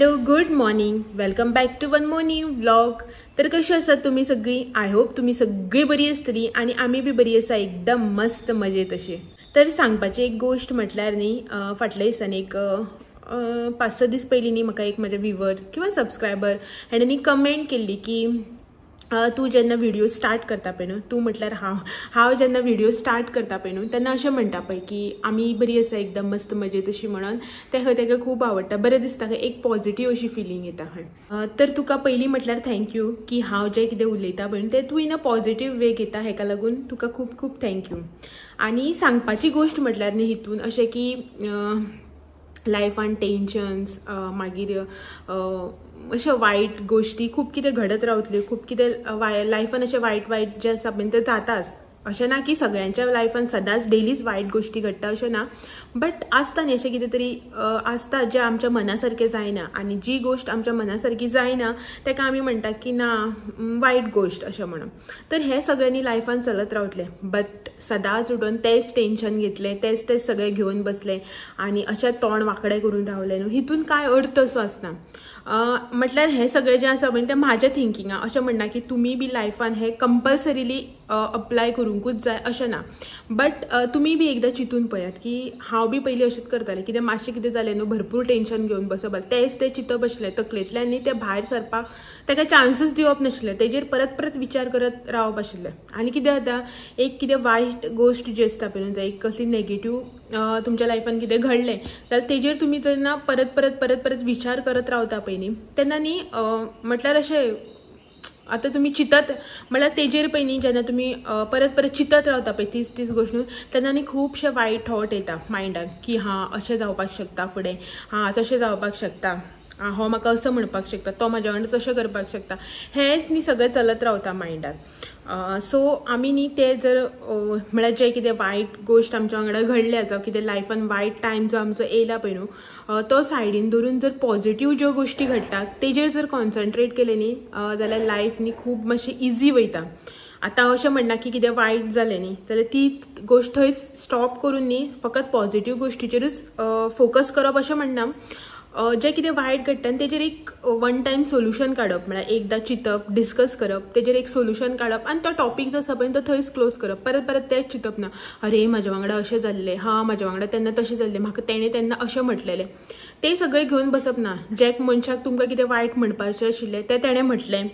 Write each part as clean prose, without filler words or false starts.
Hello good morning, welcome back to one more new vlog. तर कशी आसात तुम्ही सगळी? I hope तुम्ही सगळी बरी आसतली आणि आमी बी बरी आसा, एकदम मस्त मजेत अशी। तर सांगपाची एक गोष्ट म्हटल्यार न्ही, फाटल्या दिसांनी एक 5-6 दीस पयलीं न्ही म्हाका एक म्हज्या व्यूवर किंवा सबस्क्रायबर हेणें न्ही कमेंट केल्ली की तूं जेन्ना व्हिडिओ स्टार्ट करता पळय न्हू, तूं म्हटल्यार हांव जेन्ना व्हिडिओ स्टार्ट करता पळय न्हू तेन्ना अशें म्हणटा पळय की आमी बरी आसा एकदम मस्त मजेत अशी म्हणून तें खंय ताका खूब आवडटा, बरें दिसता खंय, एक पॉझिटीव अशी फिलींग येता खंय। तर तुका पयलीं म्हटल्यार thank you की हांव जें कितें उलयता पळय न्हू तें तूं इन अ पॉझिटीव वे घेता, हेका लागून तुका खूब खूब thank you. आनी सांगपाची गोश्ट म्हटल्यार न्ही हितून अशें की लायफान टेंशन्स मागीर अशें वायट गोश्टी खूब कितें घडत रावतल्यो, खूब कितें लायफान अशें वायट वायट जें आसा पळय तें जाताच। अशें ना की सगळ्यांच्या लायफान सदांच डेलीच वायट गोश्टी घडटा अशें ना, बट आसता न्ही अशें कितें तरी आसता जें आमच्या मना सारकें जायना आनी जी गोश्ट आमच्या मना सारकी जायना ताका आमी म्हणटा की ना वायट गोश्ट अशें म्हणून। तर हें सगळ्यांनी लायफान चलत रावतलें, बट सदांच उठून तेंच टेंशन घेतलें, तेंच तेंच सगळें घेवन बसलें आनी अशें तोंड वांकडें करून रावलें न्हू, हितून कांय अर्थ असो आसना। म्हटल्यार हें सगळें जें आसा पळय तें म्हाजें थिंकिंगा, अशें म्हणना की तुमी बी लायफान हें कंपल्सरीली अप्लाय करूंकूच जाय अशें ना, बट तुमी बी एकदां चिंतून पळयात की हांव बी पयलीं अशेंच करतालें, कितें मातशें कितें जालें न्हू भरपूर टेंशन घेवन बसप, तेंच तें चिंतप आशिल्लें तकलेंतल्यान न्ही, तें भायर सरपाक ताका चान्सीस दिवप नाशिल्लें, तेजेर परत परत विचार करत रावप आशिल्लें। आनी कितें जाता, एक कितें वायट गोश्ट जी आसता पळय न्हू, एक कसली नेगेटीव तुमच्या लायफान कितें घडलें जाल्यार तेजेर तुमी जेन्ना परत परत परत परत विचार करत रावता पळय न्ही तेन्ना न्ही म्हटल्यार अशें आतां तुमी चिंतत म्हळ्यार तेजेर पळय न्ही जेन्ना तुमी परत परत चिंतत रावता पळय तीच तीच गोश्ट न्हू तेन्ना न्ही खुबशे वायट थॉट येता मायंडान की हां अशें जावपाक शकता फुडें, हां तशें जावपाक शकता, हो म्हाका असो म्हणपाक शकता, तो म्हाज्या वांगडा तशें करपाक शकता, हेंच न्ही सगळें चलत रावता मायंडान। सो आमी न्ही तें जर म्हळ्यार जें कितें वायट गोश्ट आमच्या वांगडा घडल्या जावं कितें लायफान वायट टायम जो आमचो येयला पळय न्हू तो सायडीन दवरून जर पॉझिटीव ज्यो गोश्टी घडटा तेजेर जर कॉन्सन्ट्रेट केलें न्ही जाल्यार लायफ न्ही खूब मातशें इजी वयता। आतां अशें म्हणना की कितें वायट जालें न्ही जाल्यार ती गोश्ट थंयच स्टॉप करून न्ही फकत पॉझिटीव गोश्टीचेरूच फोकस करप अशें म्हणना, जें कितें वायट घडटा आनी तेजेर एक वन टायम सोल्युशन काडप, म्हळ्यार एकदां चिंतप, डिस्कस करप, तेजेर एक सोल्युशन काडप आनी तो टॉपीक जो आसा पळय तो थंयच क्लोज करप, परत परत तेंच चिंतप ना, अरे म्हाज्या वांगडा अशें जाल्लें, हां म्हाज्या वांगडा तेन्ना तशें जाल्लें, म्हाका तेणें तेन्ना अशें म्हटलेलें, तें सगळें घेवन बसप ना। जे मनशाक तुमकां कितें वायट म्हणपाचें आशिल्लें तें तेणें म्हटलें,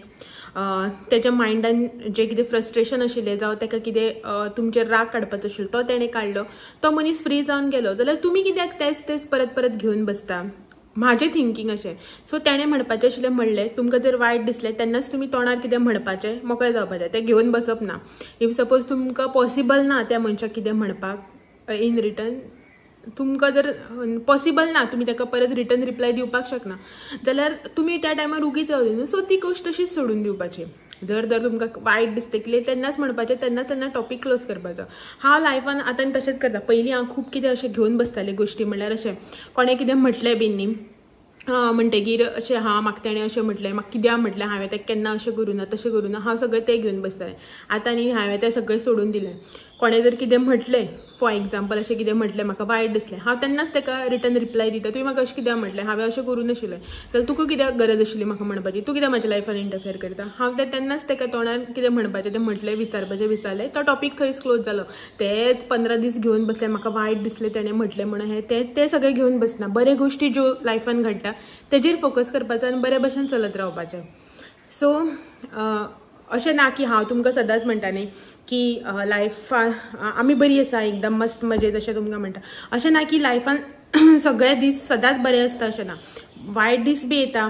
तेच्या मायंडान जें कितें फ्रस्ट्रेशन आशिल्लें जावं ताका कितें तुमचेर राग काडपाचो आशिल्लो तो तेणें काडलो, तो मनीस फ्री जावन गेलो जाल्यार तुमी कित्याक तेंच तेंच परत परत घेवन बसता? म्हाजें थिंकींग अशें। सो तेणें म्हणपाचें आशिल्लें म्हणलें, तुमकां जर वायट दिसलें तेन्नाच तुमी तोंडार कितें म्हणपाचें, मोकळें जावपाचें, तें घेवन बसप ना। If suppose तुमकां पॉसिबल ना त्या मनशाक कितें म्हणपाक इन रिटर्न, तुमकां जर पॉसिबल ना तुमी ताका परत रिटर्न रिप्लाय दिवपाक शकना जाल्यार तुमी त्या टायमार उगीच रावली न्हू, सो ती गोश्ट तशीच सोडून दिवपाची। जर जर तुमकां वायट दिसतलें तेन्नाच म्हणपाचें, तेन्ना तेन्ना टॉपीक क्लोज करपाचो। हांव लायफान आतां तशेंच करता, पयलीं हांव खूब कितें अशें घेवन बसतालें गोश्टी, म्हणल्यार अशें कोणें कितें म्हटलें बीन न्ही म्हणटगीर अशें हां म्हाका तेणें अशें म्हटलें, म्हाका कित्याक म्हटलें, हांवें तें केन्ना अशें करूं ना तशें करूं ना, हांव सगळें तें घेवन बसतालें। आतां न्ही हांवें तें सगळें सोडून दिलें, कोणें जर कितें म्हटलें फॉर एग्जाम्पल अशें कितें म्हटलें म्हाका वायट दिसलें, हांव तेन्नाच ताका रिटर्न रिप्लाय दिता, तुवें म्हाका अशें कित्याक म्हटलें, हांवें अशें करूं नाशिल्लें जाल्यार तुका कित्याक गरज आशिल्ली म्हाका म्हणपाची, तूं कित्याक म्हाज्या लायफान इंटरफेयर करता? हांव तें तेन्नाच ताका तोंडार कितें म्हणपाचें तें म्हटलें, विचारपाचें विचारलें, तो टॉपीक थंयच क्लोज जालो। ते 15 दीस घेवन बसलें, म्हाका वायट दिसलें तेणें म्हटलें म्हणून हें तें तें सगळें घेवन बसना। बरे गोश्टी ज्यो लायफान घडटा तेजेर फोकस करपाचो आनी बरे भशेन चलत रावपाचें। सो अशें ना की हांव तुमकां सदांच म्हणटा न्ही की लायफान आमी बरी आसा एकदम मस्त मजेत अशें तुमकां म्हणटा, अशें ना की लायफान सगळे दीस सदांच बरे आसता अशें ना, वायट दीस बी येता,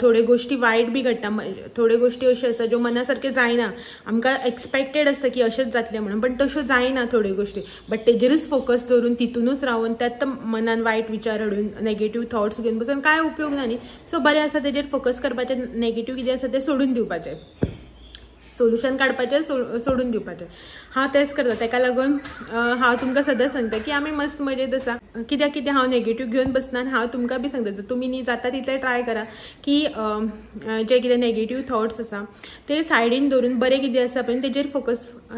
थोड्यो गोश्टी वायट बी घडटा, थोड्यो गोश्टी अश्यो आसता ज्यो मना सारक्यो जायना, आमकां एक्सपेक्टेड आसता की अशेंच जातलें म्हणून, पण तश्यो जायना थोड्यो गोश्टी, बट तेजेरूच फोकस दवरून तितूनच रावन त्यात मनान वायट विचार हाडून नेगेटीव थॉट्स घेवन बसून कांय उपयोग ना न्ही। सो बरें आसा तेजेर फोकस करपाचें, नेगेटीव कितें आसा तें सोडून दिवपाचें, सोल्युशन काडपाचें, सोडून दिवपाचें। हांव तेंच करता, तेका लागून हांव तुमकां सदांच सांगता की आमी मस्त मजेत आसा, कित्याक कितें हांव नेगेटीव घेवन बसना आनी हांव तुमकां बी सांगता तुमी न्ही जाता तितलें ट्राय करा की जे कितें नेगेटीव थॉट्स आसा ते सायडीन दवरून बरें कितें आसा पळय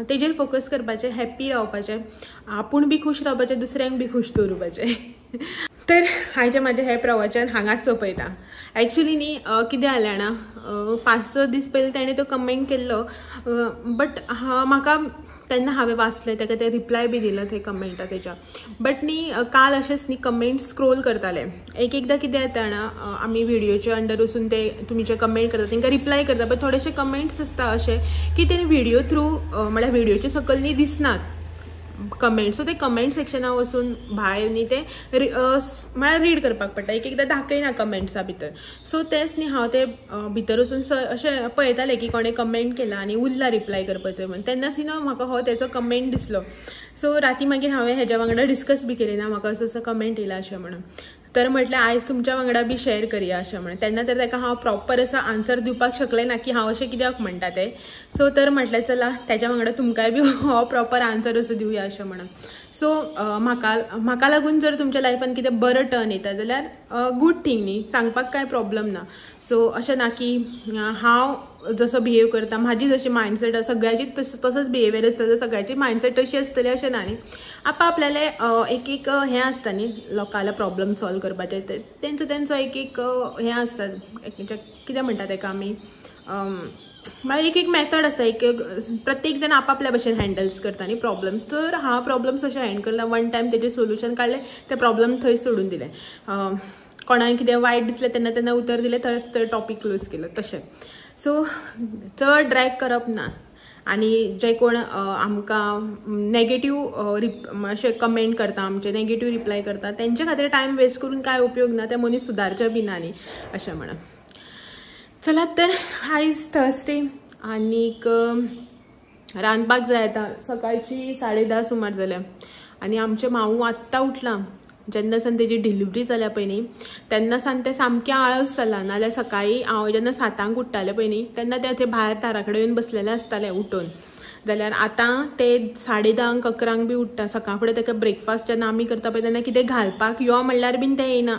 तेजेर फोकस करपाचें, हॅप्पी रावपाचें, आपूण बी खूश रावपाचें, दुसऱ्यांक बी खूश दवरुपाचें। तर आयचें म्हाजें हें प्रवचन हांगाच सोंपयता. एक्चुली न्ही कितें जालें जाणा, 5-6 दीस पयलीं ताणें तो कमेंट केल्लो, बट म्हाका तेन्ना हांवें वाचलें ताका ते रिप्लाय बी दिलो थंय कमेंटा तेच्या. बट न्ही काल अशेंच न्ही कमेंट स्क्रोल करताले. एक एकदां कितें जाता जाणा, आमी व्हिडियोचे अंडर वचून ते तुमी जे कमेंट करता तांकां रिप्लाय करता, बट थोडेशे कमेंट्स आसता अशे की ते व्हिडियो थ्रू म्हळ्यार व्हिडियोचे सकयल न्ही दिसनात कमेंट्स. सो ते कमेंट सेक्शना वचून भायर न्ही ते म्हळ्यार रीड करपाक पडटा. एक एकदां दाखयना कमेंट्सा भितर. सो तेंच न्ही हांव ते भितर वचून अशें पळयतालें की कोणें कमेंट केला आनी उरला रिप्लाय करपाचो म्हणून. तेन्नाच न्ही म्हाका हो तेचो कमेंट दिसलो. सो राती मागीर हांवें हेज्या वांगडा डिस्कस बी केलें ना, म्हाका असो असो कमेंट येयला अशें म्हणून. तर म्हटलें आयज तुमच्या वांगडा बी शेअर करया अशें म्हणून. तेन्ना तर ताका हांव प्रॉपर असो आन्सर दिवपाक शकलें ना की हांव अशें कित्याक म्हणटा तें. सो तर म्हटलें चला तेज्या वांगडा तुमकांय बी हो प्रॉपर आन्सर असो दिवया अशें म्हणून. सो म्हाका लागून जर तुमच्या लायफान कितें बरो टर्न येता जाल्यार गूड थींग न्ही, सांगपाक कांय प्रॉब्लम ना. सो अशें ना की हांव जसो बिहेव करता, म्हाजी जशी मायंडसेट आसा सगळ्याची तसोच बिहेवियर आसता, सगळ्याची मायंडसेट तशी आसतली अशें ना न्ही. आपआपल्याले एक एक हें आसता न्ही, लोकांले प्रॉब्लम सॉल्व करपाचें तेंचो तेंचो एक एक हें आसता, कितें म्हणटा तेका आमी, म्हळ्यार एक एक मेथड आसता. एक प्रत्येक जाण आपापल्या भशेन हँडल्स करता न्ही प्रॉब्लम्स. तर हांव प्रॉब्लम्स अशें हँडल करता, वन टायम तेजें सोल्युशन काडलें, ते प्रॉब्लम थंय सोडून दिलें. कोणाक कितें वायट दिसलें तेन्ना तेन्ना उतर दिलें, थंयच थंय टॉपीक क्लोज केलो तशें. सो चड ड्रॅग करप ना. आनी जे कोण आमकां नेगेटीव अशें कमेंट करता, आमचे नेगेटीव रिप्लाय करता, तेंचे खातीर टायम वेस्ट करून कांय उपयोग ना, ते मनीस सुदारचे बी ना न्ही अशें म्हणून. चलात तर आयज थर्सडे आनीक रांदपाक जाय. आतां सकाळची 10:30 सुमार जाल्या आनी आमचें मावू आत्तां उठलां. जेन्ना सान तेजी डिलिवरी जाल्या पळय न्ही तेन्ना सान तें सामकें आळस जालां. नाजाल्यार सकाळीं हांव जेन्ना 7 उठ्ठालें पळय न्ही तेन्ना तें थंय भायर दारा कडेन येवन बसलेलें आसतालें उठून. जाल्यार आतां ते 10:30 11 बी उठ्ठा. सकाळ फुडें ताका ब्रेकफास्ट जेन्ना आमी करता पळय तेन्ना कितें घालपाक यो म्हणल्यार बीन तें येयना.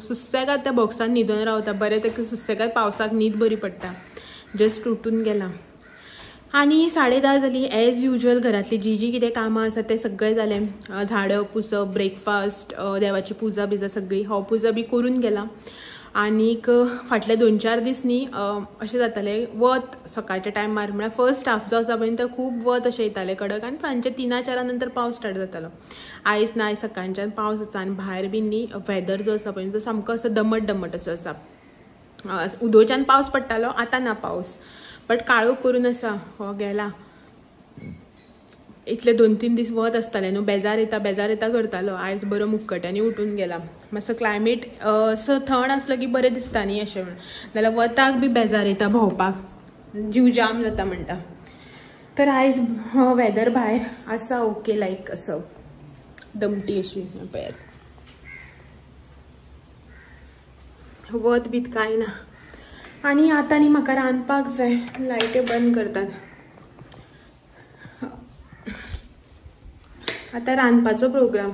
सुसेगाद त्या बॉक्सान न्हिदून रावता. बरें ताका सुसेगाद पावसाक न्हीद बरी पडटा. जस्ट उठून गेला आनी 10:30 जाली. एज युजल घरांतली जी जी कितें कामां आसा तें सगळें जालें. झाडप पुसप, ब्रेकफास्ट, देवाची पुजा बिजा सगळी, हो पुजा बी करून गेला. आनीक फाटले 2-4 दीस न्ही अशें जातालें वत सकाळच्या टायमार, म्हळ्यार फर्स्ट हाफ जो आसा पळय तो खूब वत अशें येतालें कडक, आनी सांजचे 3-4 नंतर पावस स्टार्ट जातालो. आयज ना, आयज सकाळच्यान पावस आसा आनी भायर बी न्ही वेदर जो आसा पळय तो सामको असो दमट दमट असो आसा. उदोच्यान पावस पडटालो, आतां ना पावस, बट काळोख करून आसा. हो गेला इतले 2-3 दीस वत आसतालें न्हू, बेजार येता बेजार येता करतालो. आयज बरो मुक्कट्यांनी उठून गेला. मातसो क्लायमेट असो थंड आसलो की बरें दिसता न्ही अशें म्हणून, नाल्यार वताक बी बेजार येता भोंवपाक, जीव जाम जाता म्हणटा. तर आयज वेदर भायर आसा ओके, लायक असो दमटी अशी पळयात, वत बीत कांय ना. आनी आतां न्ही म्हाका रांदपाक जाय, लायटी बंद करतात. आतां रांदपाचो प्रोग्राम.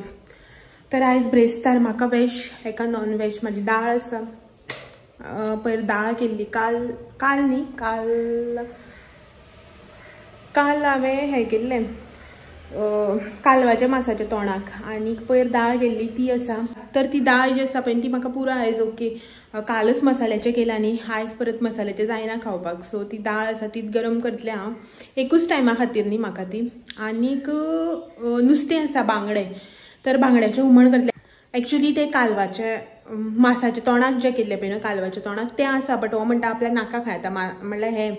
तर आयज ब्रेस्तार म्हाका वेज एका नॉन वेज, म्हाजी दाळ आसा, पयर दाळ केल्ली काल, काल न्ही काल, काल हांवें हें केल्लें कालवाच्या मासाच्या तोंडाक, आनी पयर दाळ केल्ली ती आसा. तर ती दाळ जी आसा पळय ती म्हाका पुरो आयज ओके. कालच मसाल्याचें केलां न्ही, आयज परत मसाल्याचें जायना खावपाक. सो ती दाळ आसा तीच गरम करतलें हांव, एकूच टायमा खातीर न्ही म्हाका ती. आनीक नुस्तें आसा बांगडे, तर बांगड्याचें हुमण करतलें. एक्चुली ते कालवाचे मासाच्या तोंडाक जें केल्लें पळय न्हू कालवाच्या तोंडाक तें आसा, बट हो म्हणटा आपल्याक नाका खायता, म्हणल्यार हें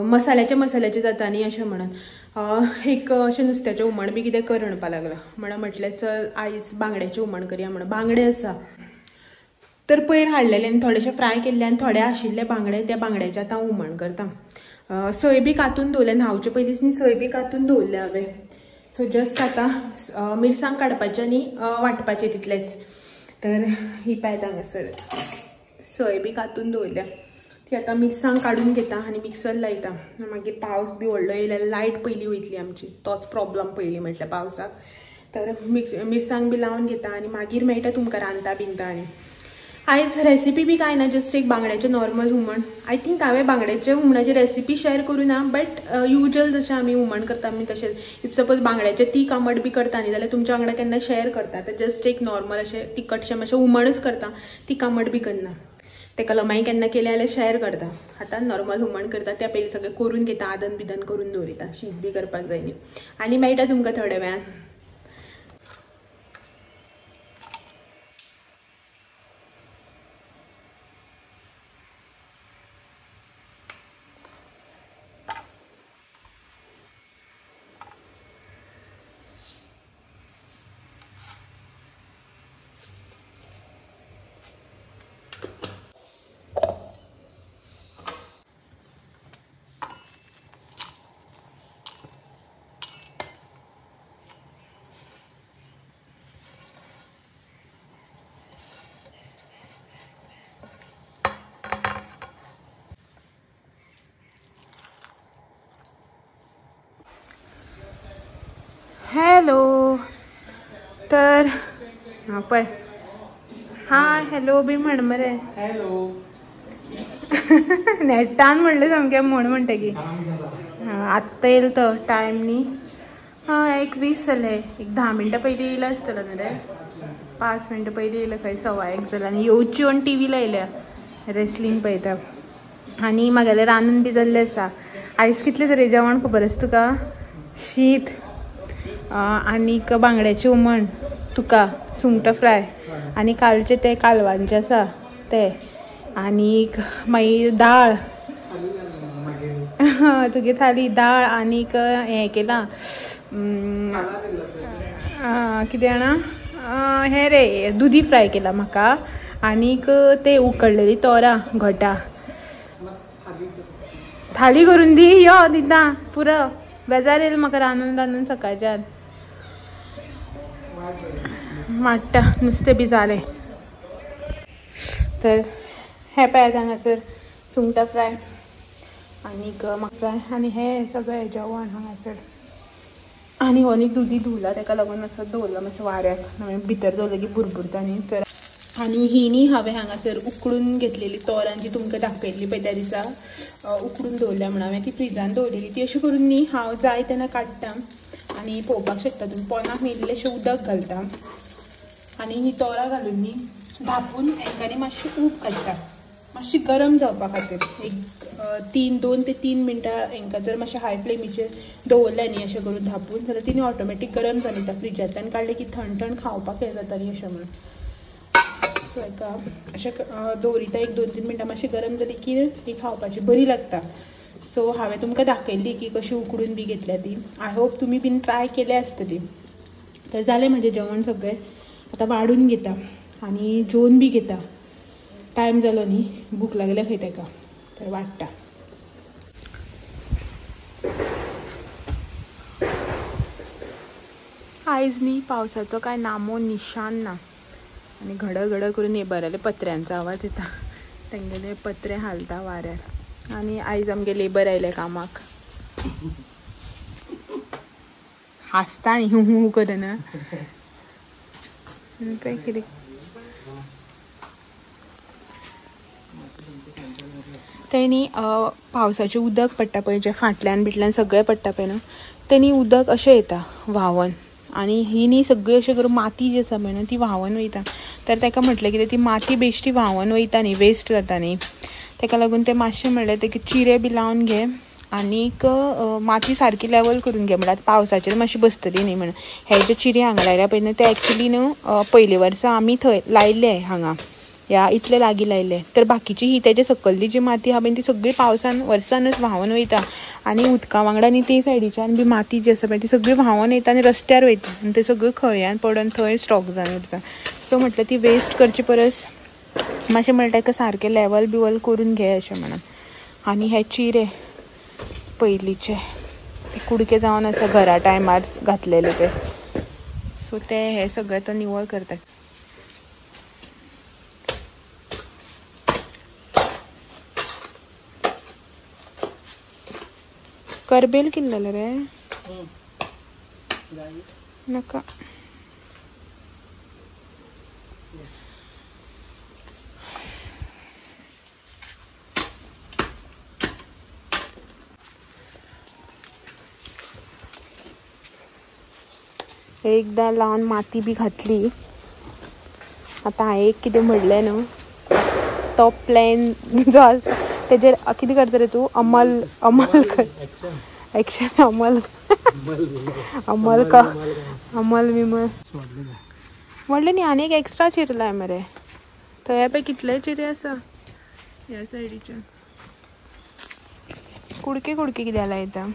मसाल्याचें मसाल्याचें जाता न्ही अशें म्हणून एक अशें नुस्त्याचें हुमण बी कितें कर म्हणपाक लागला. म्हणून म्हटलें चल आयज बांगड्याचें हुमण करया म्हणून. बांगडे आसा तर पयर हाडलेले आनी थोडेशे फ्राय केल्ले आनी थोडे आशिल्ले बांगडे, त्या बांगड्याचें आतां हांव हुमण करता. सोय बी कातून दवरलें, न्हांवचे पयलींच न्ही सोय बी कातून दवरलें हांवें. सो जस्ट आतां मिरसांग काडपाचें आनी वांटपाचें तितलेंच. तर ही पळयात हांगासर सोय बी कातून दवरल्या, ती आतां मिरसांग काडून घेता आनी मिक्सर लायता. मागीर पावस बी व्हडलो येयल्यार लायट पयलीं वयतली आमची, तोच प्रॉब्लम पयलीं म्हटल्यार पावसाक. तर मिरसांग बी लावन घेता आनी मागीर मेळटा तुमकां रांदता बिंता. आनी आयज रेसिपी बी कांय ना, जस्ट एक बांगड्याचें नॉर्मल हुमण. I think हांवें बांगड्याचे हुमणाची रेसिपी शेअर करूं ना, बट युजल जशें आमी हुमण करता आमी तशें. If suppose बांगड्याचें तीख आमट बी करता न्ही जाल्यार तुमच्या वांगडा केन्ना शेअर करता. तर जस्ट एक नॉर्मल अशें तिखटशें मातशें हुमणच करता, तीख आमट बी करना. तेका लागून मागीर केन्ना केलें जाल्यार शेअर करता. आतां नॉर्मल हुमण करता त्या पयलीं सगळें करून घेता, आदन बिदन करून दवरिता. शीत बी करपाक जाय न्ही. आनी मेळटा तुमकां थोड्या वेळान. हॅलो, तर हां पळय, हां हॅलो बी म्हण मरे. हॅलो नेटान म्हणलें सामकें म्हण म्हणटकीर. हां आत्तां येयलो तो टायम न्ही. हां 1:20 जालें, एक 10 मिनटां पयलीं येयला आसतलो न्हू रे. 5 मिनटां पयलीं येयला खंय, 1:15 जालें. आनी येवची म्हण टी व्ही लायल्या, रेसलिंग पळयता. आनी म्हागेलें रांदून बी जाल्लें आसा. आयज कितलें तरें जेवण खबर आसा तुका? शीत आनीक बांगड्याचें हुमण, तुका सुंगटां फ्राय, आनी कालचें तें कालवांचें आसा तें, आनीक मागीर दाळ, तुगे थाली दाळ, आनीक हें केलां कितें जाणा हें रे दुदी फ्राय केला म्हाका, आनीक ते उकडलेली तोरां घोटां. थाली करून दी, यो दिता पुरो. बेजार येयलो म्हाका रांदून रांदून सकाळच्यान. वाडटा नुस्तें बी जालें. तर हें पळयात हांगासर सुंगटां फ्राय आनीक फ्राय, आनी हें सगळें जेवण हांगासर. आनी हो न्ही दुदी धुवला, तेका लागून मातसो दवरला मातसो वाऱ्याक, मागीर भितर दवरलें की बुरबुरता न्ही. तर आनी ही न्ही हांवें हांगासर उकडून घेतलेली तोरां जी तुमकां दाखयल्ली पळय त्या दिसा, उकडून दवरल्या म्हणून हांवें ती फ्रिजान दवरलेली. ती अशें करून न्ही हांव जाय तेन्ना काडटा आनी पळोवपाक शकता तुमी. पोनाक न्ही इल्लेशें उदक घालता आनी ही तोरां घालून न्ही धापून हेंकां मातशी ऊब काडटा, मातशी गरम जावपा खातीर. एक 2 ते 3 मिनटां हेंकां जर मातशें हाय फ्लेमीचेर दवरलें न्ही अशें करून धापून जाल्यार ती न्ही ऑटोमॅटीक गरम जावन वयता. फ्रिजांतल्यान काडलें की थंड थंड खावपाक हें जाता न्ही अशें म्हणून. सो हेका अशें दवरिता एक 2-3 मिनटां, मातशी गरम जाली की ही खावपाची बरी लागता. सो हांवें तुमकां दाखयल्ली की कशी उकडून बी घेतल्या ती. I hope तुमी बीन ट्राय केल्या आसतली. तर जालें म्हाजें जेवण सगळें, आतां वाडून घेता आनी जेवन बी घेता. टायम जालो न्ही, भूक लागल्या खंय तेका, तर वाडटा. आयज न्ही पावसाचो कांय नामो निशान ना, आनी घड घड करून नेबराले पत्र्यांचो आवाज येता, तेंगेले पत्रे हालता वाऱ्यार. आनी आयज आमगे लेबर आयले कामाक, हांसता न्ही हू हू करना. पळय कितें तेणी पावसाचें उदक पडटा पळय, जें फाटल्यान बिटल्यान सगळें पडटा पळय न्हू, तेणी उदक अशें येता व्हांवन, आनी ही न्ही सगळी अशें करून माती जी आसा पळय न्हू ती व्हांवन वयता. तर तेका म्हटलें कितें ती माती बेश्टी व्हांवन वयता न्ही, वेस्ट जाता न्ही, तेका लागून तें मातशें म्हणलें तेका चिरे बी लावन घे आनीक माती सारकी लेवल करून घे, म्हणल्यार पावसाचेर मातशी बसतली न्ही म्हणून. हे जे चिरे हांगा लायल्या पळय न्हू ते एक्चुली न्हू पयले वर्सा आमी थंय लायले, हांगा ह्या इतले लागीं लायले. तर बाकीची ही तेजे सकल्ली जी माती आहा पळय ती सगळी पावसान वर्सानच व्हांवन वयता, आनी उदका वांगडा न्ही ती सायडीच्यान बी माती जी आसा पळय ती सगळी व्हांवन येता आनी रस्त्यार वयता, आनी ते सगळी खळयान पडून थंय स्टॉक जावन उरता. सो म्हटलें ती वेस्ट करचे परस मातशें म्हणलें ताका सारकें लेवल बिवल करून घे अशें म्हणून. आनी हे चिरे पयलींचे ते कुडके जावन आसा घरा टायमार घातलेले ते, सो ते हे सगळे तो निवळ करता. करबेल किल्लेले रे नाका. एकदां लावन माती बी घातली. आतां हांवें एक कितें म्हणलें न्हू, तो प्लॅन जो आसता तेजेर कितें करता रे तूं, अमल अमल कर, एक्शन अमल अमल का अमल विमल म्हणलें न्ही. आनी एक एक्स्ट्रा चिरलाय मरे थंय पळय कितले चिरे आसा ह्या सायडीच्यान. कुडके कुडके कित्याक लायता,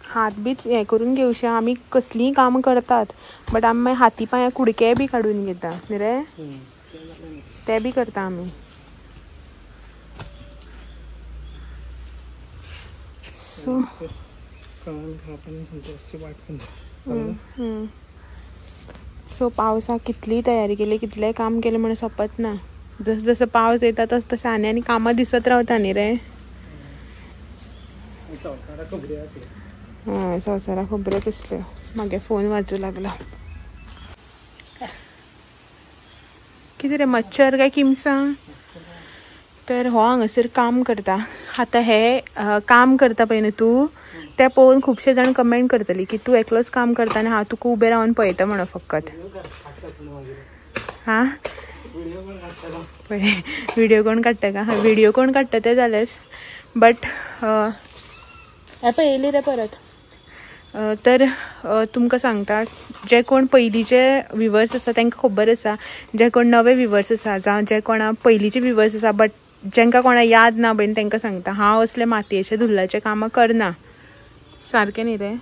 हात बी हें करून घेवशे. आमी कसलींय कामां करतात बट आमी मागीर हाती पांया कुडके बी काडून घेता न्ही रे, ते बी करता आमी. सो सो पावसाक कितली तयारी केली, कितलें काम केलें म्हण सोंपत ना. जसं जसं पावस येता तस तशें आनी आनी कामां दिसत रावता न्ही रे. हय संवसाराक खबऱ्यो कसल्यो. म्हागे फोन वाजूं लागला. कितें रे मच्छर काय किमसां. तर हो हांगासर काम करता आतां. हे काम करता पळय न्हू तूं, तें पळोवन खुबशे जाण कमेंट करतली की तूं एकलोच काम करता आनी हांव तुका उबें रावन पळयता म्हणून फकत. हां पळय व्हिडियो कोण काडटा का, व्हिडियो कोण काडटा तें जालेंच, बट हें पळय येयली रे परत. तर तुमकां सांगता, जे कोण पयलींचे व्युवर्स आसा तांकां खबर आसा, जे कोण नवे व्युवर्स आसा जावं जे कोणा पयलींचे व्युवर्स आसा बट जांकां कोणा याद ना पळय तांकां सांगता, हांव असले मातयेचे धुल्लाचें कामां करना. सारकें न्ही रे,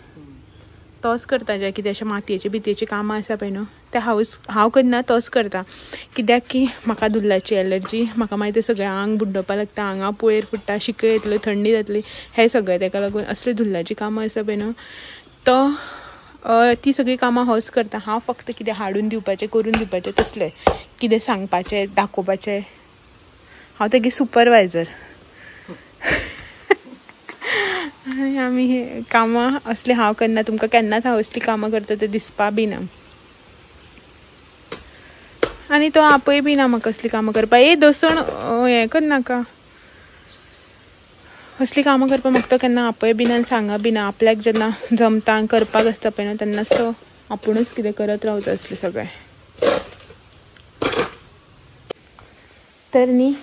तोच करता जे कितें अशें मातयेचे भितयेची कामां आसा पळय न्हू तें हांव करना, तोच करता. कित्याक की म्हाका धुल्लाची एलर्जी, म्हाका मागीर तें सगळें आंग बुड्डोवपाक लागता, आंगा पोयर फुट्टा, शिक येतल्यो, थंडी जातली, हें सगळें. ताका लागून असले धुल्लाचीं कामां आसा पळय न्हू तो ती सगळीं कामां होच करता. हांव फक्त कितें हाडून दिवपाचें, करून दिवपाचें, तसलें कितें सांगपाचें, दाखोवपाचें, हांव तेगे सुपरवायजर. आनी आमी हे कामां असलें हांव करना. तुमकां केन्नाच हांव असलीं कामां करता तें दिसपा बी ना. आनी तो आपय बी ना म्हाका असलीं कामां करपाक. ए दसण हें करनाका, असलीं कामां करपाक म्हाका तो केन्ना आपय बी ना आनी सांग बी ना. आपल्याक जेन्ना जमता करपाक आसता पळय न्हू तेन्नाच तो आपुणूच कितें करत रावता असलें सगळें. तर न्ही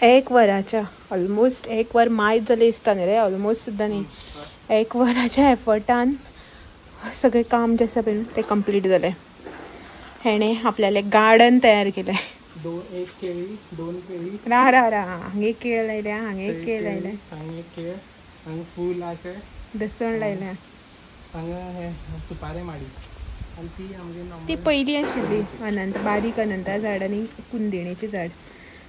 एक वराच्या ऑलमोस्ट एक वर मायज जालें दिसता न्ही रे, ऑलमोस्ट सुद्दां न्ही, एक वराच्या एफर्टान सगळें काम जें आसा पळय न्हू तें कंप्लीट जालें. हेणें आपल्यालें गार्डन तयार केलें. एक केळी, दोन केळी, रा रा रा, हांगा एक केळ लायल्या, हांगा एक केळ लायल्या, हांगा एक केळ, हांगा फुलाचें दसण लायल्या, हांगा हे सुपारे माडी. आनी ती आमगे ती पयलीं आशिल्ली अनंत, बारीक अनंता झाड आनी कुंदिणेचें झाड.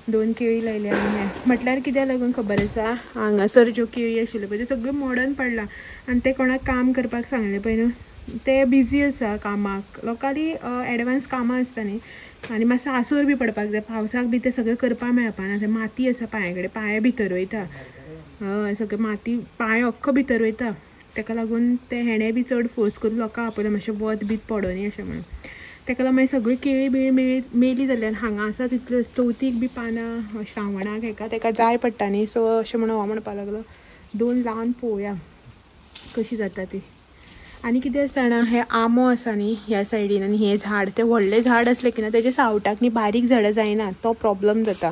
दोन केळी लायल्या. आनी म्हटल्यार कित्याक लागून खबर आसा, हांगासर ज्यो केळी आशिल्ल्यो पळय त्यो सगळ्यो मोडन पडला आनी ते कोणाक काम करपाक सांगलें पळय न्हू ते बिजी आसा कामाक, लोकांनी एडवांस कामां आसता न्ही. आनी मातसो आसोर बी पडपाक जाय, पावसाक बी तें सगळें करपाक मेळपा ना. माती आसा पांया कडेन, पांय भितर वयता, हय सगळें माती पांय अख्खो भितर वयता. ताका लागून ते हेणें बी चड फोर्स करून लोकांक आपयलें मातशें वत बीत पडोनी अशें म्हणून. ताका लागून मागीर सगळी केळी बिळी मेली जाली. आनी हांगा आसा तितल्यो चवथीक बी पानां श्रावणाक हेका ताका जाय पडटा न्ही. सो अशें म्हणून हो म्हणपाक लागलो दोन लावन पळोवया कशी जाता ती. आनी कितें आसा जाणा, हे आंबो आसा न्ही ह्या सायडीन आनी हें झाड तें व्हडलें झाड आसलें की ना तेजे सावटाक न्ही बारीक झाडां जायना, तो प्रॉब्लम जाता.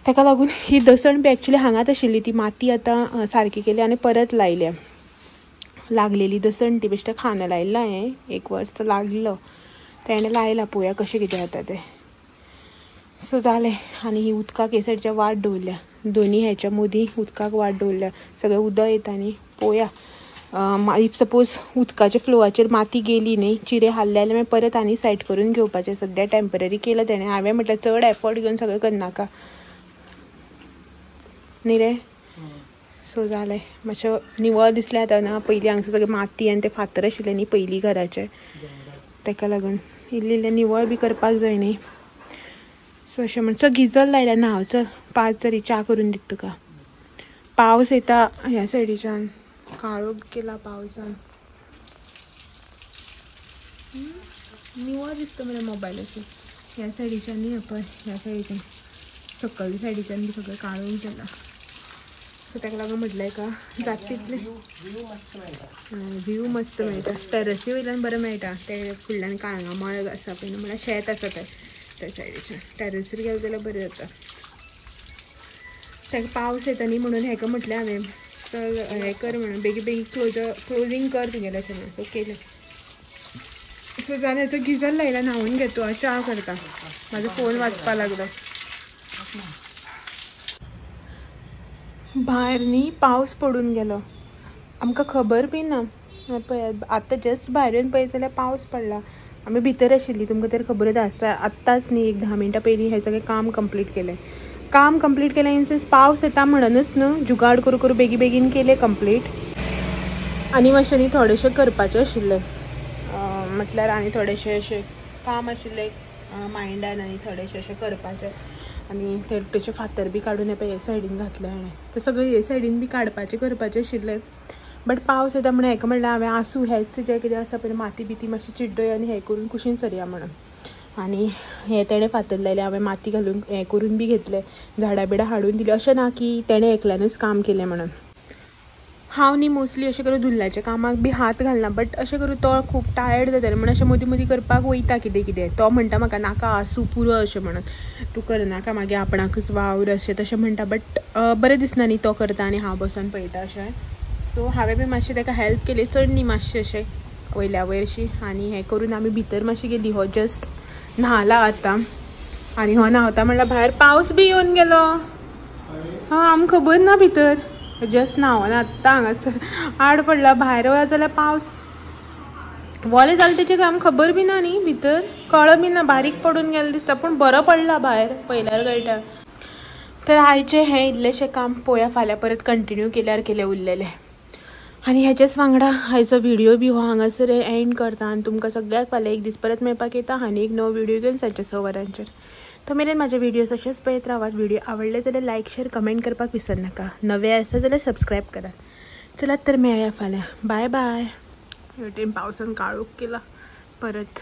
ताका लागून ही दसण बी एक्चुली हांगाच आशिल्ली, ती माती आतां सारकी केली आनी परत लायल्या. लागलेली दसण ती बेश्टें खांदो लायल्लो हांवें एक वर्स, तो लागलो तेणें लायला, पळोवया कशें कितें जाता तें. सो जालें. आनी ही उदकाक हे सायडच्या वाट दवरल्या, दोनी हेच्या मदीं उदकाक वाट दवरल्या, सगळें उदक येता न्ही. पळोवया if suppose उदकाच्या फ्लोवाचेर माती गेली न्ही, चिरे हाल्ले जाल्यार मागीर परत आनी सायड करून घेवपाचें. सद्या टेंपररी केलां तेणें. हांवें म्हटल्यार चड एफर्ट घेवन सगळें करनाका न्ही रे. सो जालें, मातशें निवळ दिसलें आतां ना. पयलीं हांगसर सगळें माती आनी ते फातर आशिल्ले न्ही पयलीं घराचे, ताका लागून इल्लें इल्लें निवळ बी करपाक जाय न्ही. सो अशें म्हण चल गिजर लायल्या न्हांव चल, 5 तरी च्या करून दिता तुका. पावस येता ह्या सायडीच्यान, काळोख केला पावसान. निवळ दिसता मरे मोबायलाचेर. ह्या सायडीच्यान न्ही पळय, ह्या सायडीच्यान सकयल सायडीच्यान बी सगळें काळोख जाला. सो ताका लागून म्हटलें का जाता तितलें व्यू मस्त मेळटा टेरसी वयल्यान बरें मेळटा. ते फुडल्यान काळंगा मळ आसा पळय न्हू, म्हळ्यार शेत आसा तें त्या सायडीच्यान टेरसीर गेलें जाल्यार बरें जाता. ताका पावस येता न्ही म्हणून हेका म्हटलें हांवें चल हें कर म्हणून बेगीन बेगीन क्लोजींग कर तुगेलें अशें म्हणून. सो केलें. सो जालें. हेचो गिजर लायला, न्हांवून घेतो, च्या करता. म्हाजो फोन वाजपा लागलो. भायर न्ही पावस पडून गेलो, आमकां खबर बी ना. पळय आतां जस्ट भायर येवन पळयत जाल्यार पावस पडला. आमी भितर आशिल्ली, तुमकां तर खबरच आसा. आत्ताच न्ही एक 10 मिनटां पयलीं हें सगळें काम कंप्लीट केलें. काम कंप्लीट केलें इन सेन्स पावस येता म्हणूनच न्हू जुगाड करू करू बेगी बेगीन केलें कंप्लीट. आनी मातशें न्ही थोडेशें करपाचें आशिल्लें, म्हटल्यार आनी थोडेशें अशें काम आशिल्लें मायंडान आनी थोडेशें अशें करपाचें. आनी ते तेचे फातर बी काडून हे पळय हे सायडीन घातले हांवें, ते सगळे हे सायडीन बी काडपाचें करपाचें आशिल्लें. बट पावस येता म्हणून हेका म्हणल्यार हांवें आसूं हेच जें कितें आसा पळय माती बिती मातशी चिड्डय आनी हें करून कुशीन सरया म्हणून. आनी हे तेणें फातर लायले, हांवें माती घालून हें करून बी घेतलें, झाडां बिडां हाडून दिली. अशें ना की तेणें एकल्यानूच काम केलें म्हणून. हांव न्ही मोस्टली अशें करून धुल्लाच्या कामाक बी हात घालना, बट अशें करून तो खूब टायर्ड जातालो म्हणून अशें मदीं मदीं करपाक वयता कितें कितें. तो म्हणटा म्हाका नाका आसूं पुरो अशें म्हणून, तूं करनाका मागीर आपणाकूच वावर अशें तशें म्हणटा. बट बरें दिसना न्ही तो करता आनी हांव बसून पळयता अशें. सो हांवें बी मातशें ताका हेल्प केली, चड न्ही मातशें अशें वयल्या वयर अशी. आनी हें करून आमी भितर मातशी गेली. हो जस्ट न्हाला आतां आनी हो न्हांवता म्हणल्यार भायर पावस बी येवन गेलो. हां आमकां खबर ना, भितर जस्ट न्हांवन आत्तां हांगासर आड पडला. भायर वच जाल्यार पावस वोलें जालें तेचें आमकां खबर बी ना न्ही, भितर कळ बी ना, बारीक पडून गेलें दिसता, पूण बरो पडला भायर पळयल्यार कळटा. तर आयचें हें इल्लेशें काम पळोवया, फाल्यां परत कंटिन्यू केल्यार केलें उरलेलें. आनी हेचेच वांगडा आयचो व्हिडियो बी हो हांगासर एंड करता. आनी तुमकां सगळ्याक फाल्यां एक दीस परत मेळपाक येता आनी एक नवो व्हिडियो घेवन सांजच्या 6 वरांचेर. तो मेरेन म्हाजे व्हिडियोज अशेंच पळयत रावात. व्हिडिओ आवडले जाल्यार लायक शेअर कमेंट करपाक विसरनाका. नवे आसा जाल्यार सबस्क्रायब करात. चलात तर मेळया फाल्यां. बाय बाय. वटेन पावसान काळोख केला परत.